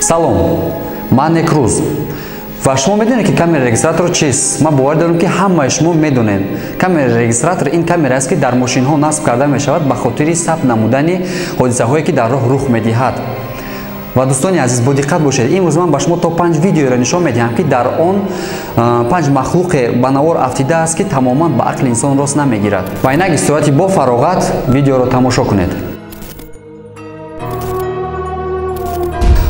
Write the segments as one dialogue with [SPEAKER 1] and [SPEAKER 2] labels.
[SPEAKER 1] Салом, ман Некрӯз. Ва шумо медонед, ки камераи регистратор чист? Ман бовар дорам, ки ҳамаи шумо медонед. Камераи регистратор ин камера аст, ки дар мошинҳо насб карда мешавад ба хотири сабт намудани ҳодисаҳое, ки дар роҳ рух медиҳад. Ва дӯстони азиз, бо диққат бошед. Имрӯз ман ба шумо то 5 видеоро нишон медиҳам, ки дар он 5 махлуқе ба навор афтидааст, ки тамоман ба ақли инсон рост намегирад. Ва инак истироҳати бо фароғат видеоро тамошо кунед.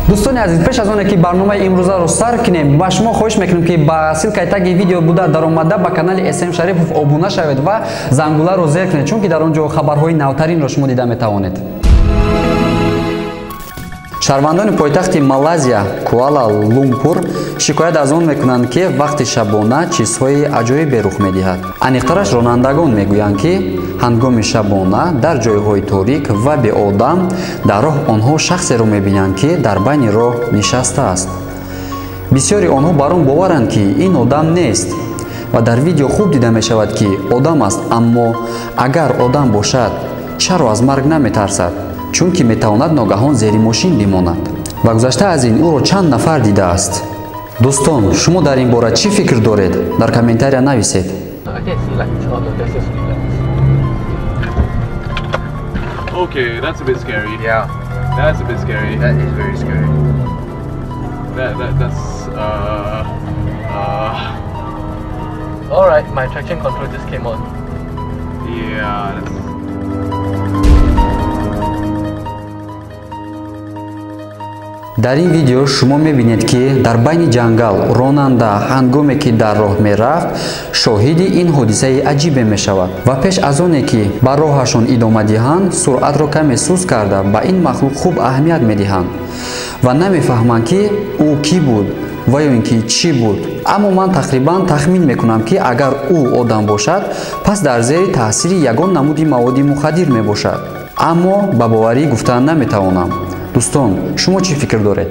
[SPEAKER 1] Дӯстони азиз, пеш аз оне ки барномаи имрӯзаро сар кунем, ба шумо хоҳиш мекунем, ки ба ссылкаи таги видео буда даромада ба канали СМ Шарипов обуна шавед ва зангуларо зер кунед, чунки дар он ҷо хабарҳои навтаринро шумо дида метавонед. Шаҳрвандони пойтахти Малайзия Куала Лумпур шикоят аз он мекунанд, ки вақти шабона чизҳои аҷоибе рух медиҳад. Аниқтараш, ронандагон мегӯянд, ки ҳангоми шабона дар ҷойҳои торик ва беодам дар роҳ онҳо шахсеро мебинанд, ки дар байни роҳ нишастааст. Бисёри онҳо бар он боваранд, ки ин одам нест ва дар видео хуб дида мешавад, ки одам аст, аммо агар одам бошад, чаро аз марг наметарсад? Чунки метавонад ногаҳон зери мошин бимонад. Ва гузашта аз ин ӯро чанд нафар дидааст. Дӯстон, шумо дар ин бора чӣ фикр доред? Дар комментария нависед.
[SPEAKER 2] Okay, that's a bit scary.
[SPEAKER 3] Yeah.
[SPEAKER 2] That's a bit scary.
[SPEAKER 3] That is very scary.
[SPEAKER 2] That's
[SPEAKER 4] All right, my traction control just came on.
[SPEAKER 2] Yeah, that's...
[SPEAKER 1] Дар ин видео шумо мебинед, ки дар байни ҷангал ронанда ҳангоме ки дар роҳ мерафт, шоҳиди ин ҳодисаи аҷибе мешавад ва пеш аз оне ки ба роҳашон идома диҳанд, суръатро каме суст карда ба ин махлуқ хуб аҳамият медиҳанд ва намефаҳманд, ки ӯ кӣ буд ва ё ин ки чӣ буд. Аммо ман тақрибан тахмин мекунам, ки агар ӯ одам бошад, пас дар зери таъсири ягон намуди маводи мухаддир мебошад. Аммо ба боварӣ гуфтан наметавонам. Дӯстон, шумо чӣ фикр доред?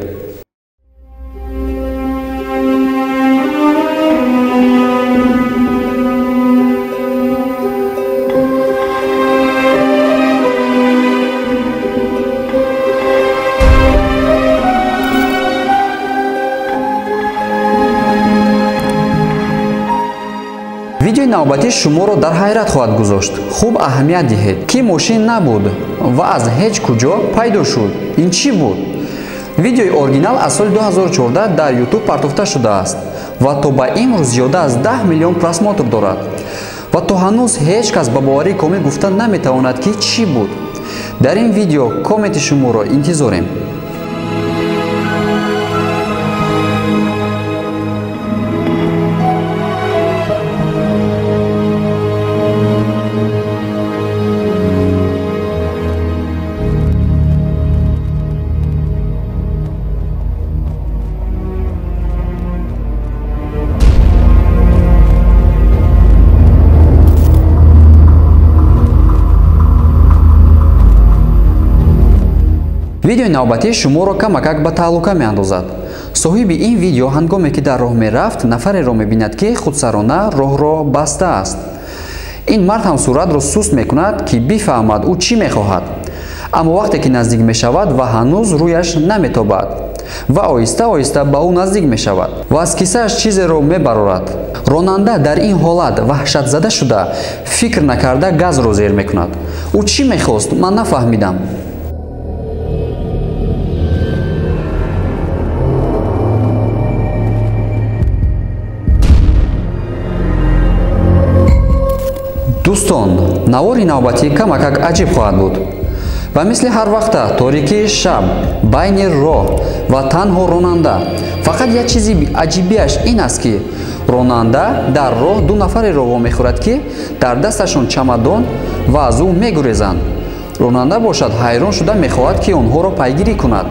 [SPEAKER 1] Видеои навбатӣ шуморо дар ҳайрат хоҳад гузошт. Хуб аҳамият диҳед, ки мошин набуд ва аз ҳеҷ куҷо пайдо шуд. Ин чӣ буд? Видеои оригинал аз соли 2014 дар YouTube партофта шудааст ва то ба имрӯз зиёда аз 10 миллион просмотр дорад. Ва то ҳанӯз ҳеҷ кас ба боварии комил гуфта наметавонад, ки чӣ буд. Дар ин видео комменти шуморо интизорем. Видеои навбатӣ шуморо камакак ба таҳлука меандозад. Соҳиби ин видео ҳангоме ки дар роҳ мерафт, нафареро мебинад, ки худсарона роҳро бастааст. Ин мард ҳам суръатро суст мекунад, ки бифаҳмад ӯ чӣ мехоҳад. Аммо вақте ки наздик мешавад ва ҳанӯз рӯяш наметобад ва оҳиста-оҳиста ба ӯ наздик мешавад ва аз кисааш чизеро мебарорад. Ронанда дар ин ҳолат ваҳшатзада шуда, фикр накарда газро зер мекунад. Ӯ чӣ мехост, ман нафаҳмидам. Дӯстон, навори навбатӣ камакак аҷиб хоҳад буд. Ва мисли ҳар вақта торикии шаб, байни роҳ ва танҳо ронанда. Фақат як чизи аҷибиаш ин аст, ки ронанда дар роҳ ду нафареро вомехӯрад, ки дар дасташон чамадон ва аз ӯ мегурезанд. Ронанда бошад ҳайрон шуда мехоҳад, ки онҳоро пайгирӣ кунад.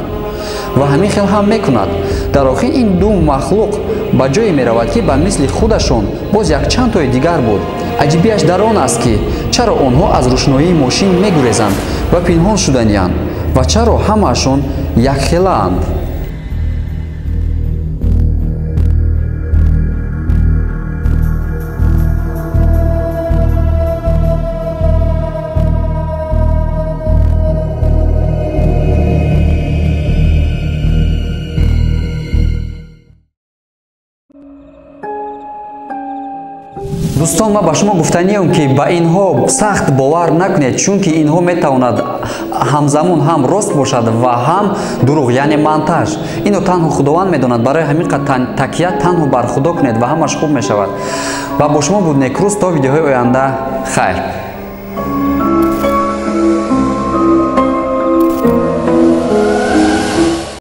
[SPEAKER 1] Ва ҳамин хел ҳам мекунад. Дар охир ин ду махлуқ ба ҷое меравад, ки ба мисли худашон боз якчанд тои дигар буд. Аҷибиаш дар он аст, ки чаро онҳо аз рӯшноии мошин мегурезанд ва пинҳон шуданиянд ва чаро ҳамаашон якхелаанд. Дӯстон, ман ба шумо гуфтаниям, ки ба инҳо сахт бовар накунед, чунки инҳо метавонад ҳамзамон ҳам рост бошад ва ҳам дурӯғ, яъне монтаж. Инро танҳо Худованд медонад. Барои ҳамин қад такя танҳо бар Худо кунед ва ҳамаш хуб мешавад. Ва бо шумо буд Некрӯз. То видеоҳои оянда, хайр.